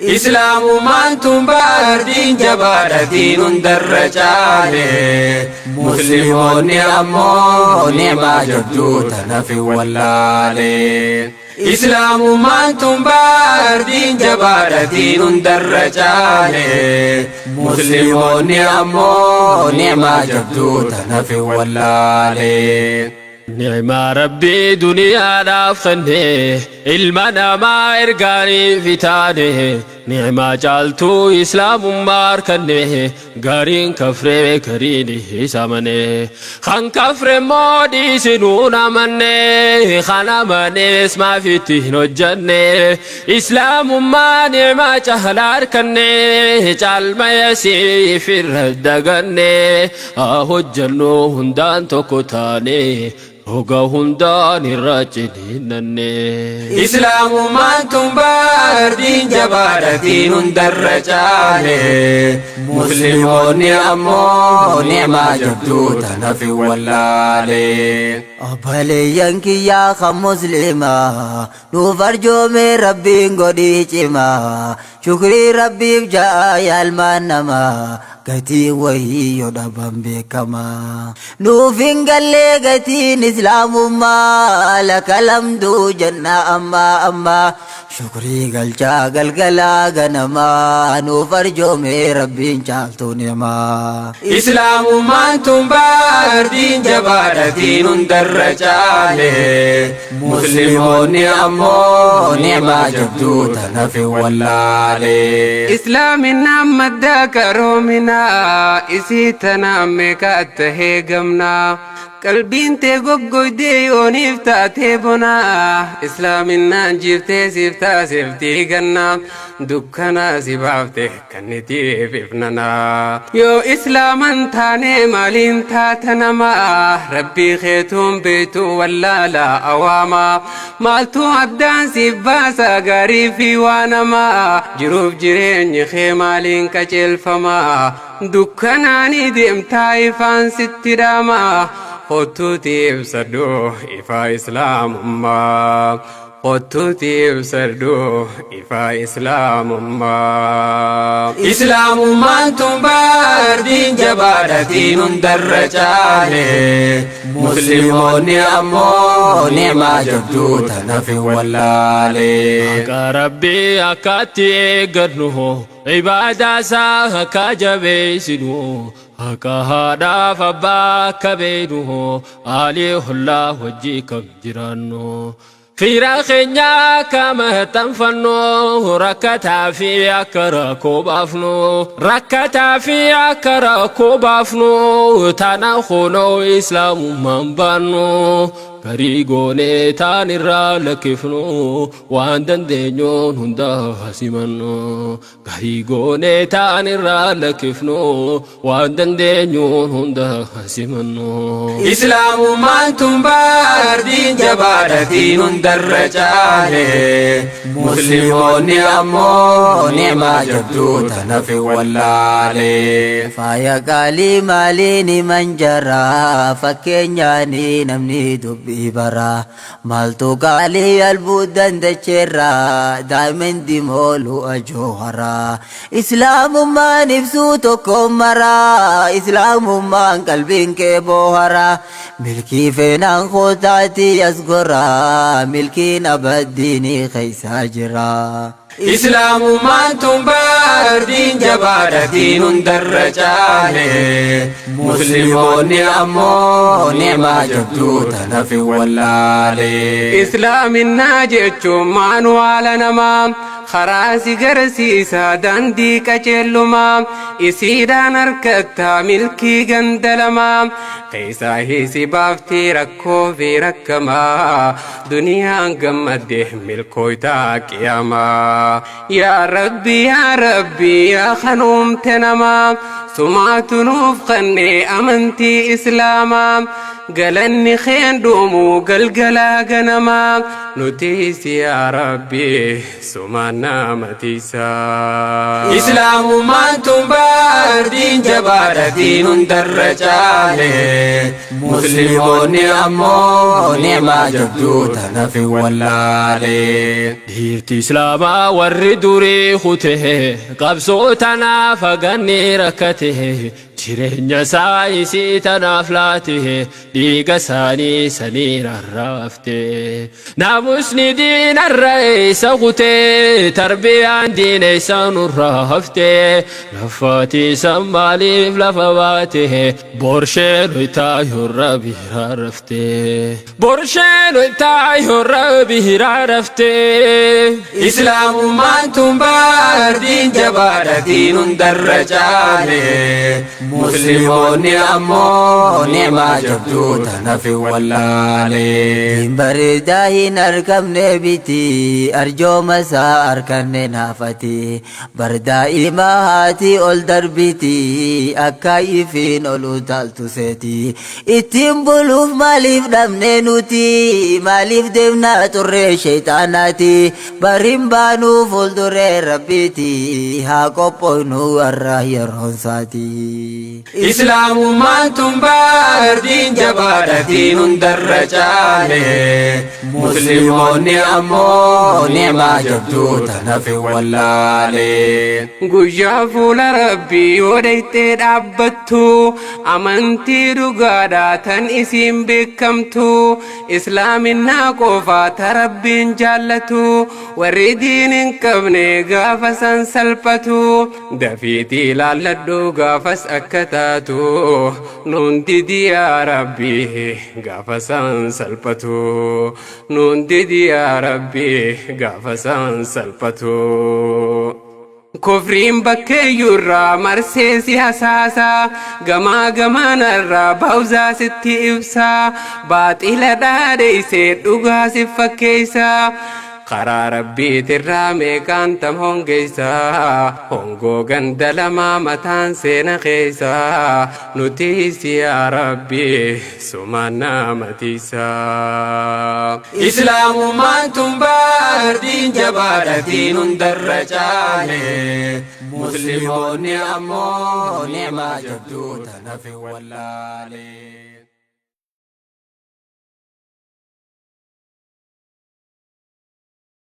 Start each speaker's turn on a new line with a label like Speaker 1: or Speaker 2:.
Speaker 1: Islaamummaan tun baardiin jabaadha diin hundarra caale. Musliimoonni ammoo ni'maa jabduu tana fi wallaale. Islaamummaan tun baardiin jabaadha diin hundarra caale. Musliimoonni ammoo ni'maa jabduu tana fi wallaale.
Speaker 2: Ni'maa Rabbii duniyaadhaaf kenne, ilma namaa ergaaniif itaane. Ni'maa caaltuu islaamummaa harkanne, gariin kafree gariin isa amane. Kan kafre immoo dhiisinuun amanne, kan amanes maaf itti hin hojjanne? Islaamummaa ni'maa caalaa harkanne, caalmaya siif irra daganne. Haa hojjannu hundaan tokko taane, roga hundaan irra ciniinnanne.
Speaker 1: Islaamummaan tun baardiin jabaadha diin hundarra caale. Musliimoonni ammoo ni'maa jabduu tana fi wallaale.
Speaker 3: Obboleeyyan kiyyaa kan muslimaa, nuuf arjoomee Rabbiin godhii cimaa. Shukrii Rabbiif ja'a yaalmaan namaa, gatii wayii yoo dhaban beekamaa. Nuuf hin gallee gatiin islaamummaa, laka lamduu jenna ammaa ammaa. Shukrii galchaa galgalaa ganamaa, nuuf arjoomee Rabbiin caaltuu ni'maa.
Speaker 1: Islaamummaan tun baardiin jabaadha diin hundarra caale. Musliimoonni ammoo ni'maa jabduu tana fi wallaale.
Speaker 4: Islaaminaan madda qaroominaa, isii tanaan meeqa tahee gamnaa. Qalbiin tee goggoydee yooniif taatee bonaa, islaaminaan jiiftee siif taasiftii gannaa. Dukkanaa si baafte kannitiif ifnanaa. Yoo islaaman taane maaliin taata namaa? Rabbii keetuun beektu wallaalaa awaamaa. Maaltu addaan siif baasa gaarii fi waa namaa? Jiruuf jireenyi kee maaliin qajeelfamaa? Dukkanaanii deemtaa ifaan sitti dhaamaa. Kottuuti ibsadhu ifaa islaamummaa. Kottuuti ibsadhu ifaa islaamummaa.
Speaker 1: Islaamummaan tun baardiin jabaadha diin hundarra caale. Musliimoonni ammoo ni'maa jabduu tana fi wallaale.
Speaker 2: Haqa Rabbii akkatti eeggannu, ibaadaa isaa akka jabeessinu, haqa haadhaaf abbaa akka beeknu, aalii hollaa wajjii kam jiraannu. Fira keenya akka maxxanfannu, rakkataa fi akka rakkoo baafnu, rakkataa fi akka rakkoo baafnu, tana kunoo islaamummaan baannu. Garii goonee taan irraa lakkifnu, waan dandeenyuun hunda simannu. Garii goonee taan irraa lakkifnu, waan dandeenyuun hunda simannu.
Speaker 1: Islaamummaan tun baardiin jabaadha diin hundarra caale. Musliimoonni ammoo ni'maa jabduu tana fi wallaale.
Speaker 3: Faaya qaalii maaliin himan jara, fakkeenyaanii namni dubbii bara. Maaltu qaalii albuudan dacheerra, daa'imman mooluu ajoohara. Islaamummaan ibsuu tokko mara, islaamummaan qalbiin kee boohara. Milkii feenaan kootaati as gora, milkiin abaddiinii keessa jira.
Speaker 1: Islaamummaan tun baardiin jabaadha diin hundarra caale. Musliimoonni ammoo ni'maa jabduu tana fi wallaale.
Speaker 4: Islaaminaa jechuun maanuwaala namaa, karaa si garsiisa daandii qajeellumaa. Isiidhaan harkattaa milkii ganda lamaa, keessaa hiisi baaftii rakkoo fi rakkamaa. Duniyaan gammadde milkooytaa qiyaamaa. Yaa Rabbi, yaa Rabbi, yaa kanuumte namaa, sumaatu nuuf kenne amantii islaamaa. Galanni keen dhumu galgalaa ganamaa. Nutis yaa Rabbi sumaan nama tiisaa.
Speaker 1: Islaamummaan tun bar diin jabaadha, diin hundarra caale. Muslimoonni ammoo ni'maa jabduu tana fi wallaale.
Speaker 2: Dhiirti Islaamaa warri durii kute, qabsoo tanaaf haganni rakkate, jireenya isaa isii tanaaf laate, dhiiga isaanii sanii rarraafte. Naamusni diinarra isa kute, tarbiyaan diina isa nurraa hafte, lafaati san maaliif lafa baate? Borsheen hoytaa biraa rafte. Borsheen hoytaa biraa rafte.
Speaker 1: Islaamummaan tun bar diin jabaadha, diin hundarra caale. Muslimoonni ammoo ni'maa jabduu tana fi wallaale.
Speaker 3: Diin bareedaa hin argamne biti, arjooma isaa arganne naafati. Bardaa'ima haati ol darbiti, akka ifiin ol utaaltu seeti. Ittiin buluuf maaliif dhabne nuti? Maaliif deemnaa turre sheexaanaati? Bariin baanuu fuulduree Rabbiiti, haa qophoofnu warra yeroon isaati.
Speaker 1: Islaamummaan tun bar diin jabaadha, diin hundarra caale. Muslimoonni ammoo ni'maa jabduu tana fi wallaale.
Speaker 4: Guyyaa fuula Rabbii yoo dhayxee dhaabbattu, amantii dhugaadhaa tan isiin beekamtu, Islaaminaa qofaa ta Rabbiin jaallatu. Warri diin hin qabne gaafa san salphatu. Dafiitii ilaalladhu gaafas akka taatu. Nuun didi yaa Rabbi gaafa san salphatu. Nuun didi yaa Rabbi gaafa san salphatu. Kufriin bakkeeyyuurraa marsee si hasaasa, gamaa gamaanarraa baawzaa sitti ibsa, baaxila dhaadheessee dhugaa si fakkeessa. Karaa Rabbiitirraa meeqaan tam hongeessa, hongoo ganda lamaa mataan seena keessa. Nutis yaa Rabbi sumaan nama tiisaa.
Speaker 1: Islaamummaan tun bar diin jabaadha, diin hundarra caale. Muslimoonni ammoo ni'maa jabduu tana fi wallaale.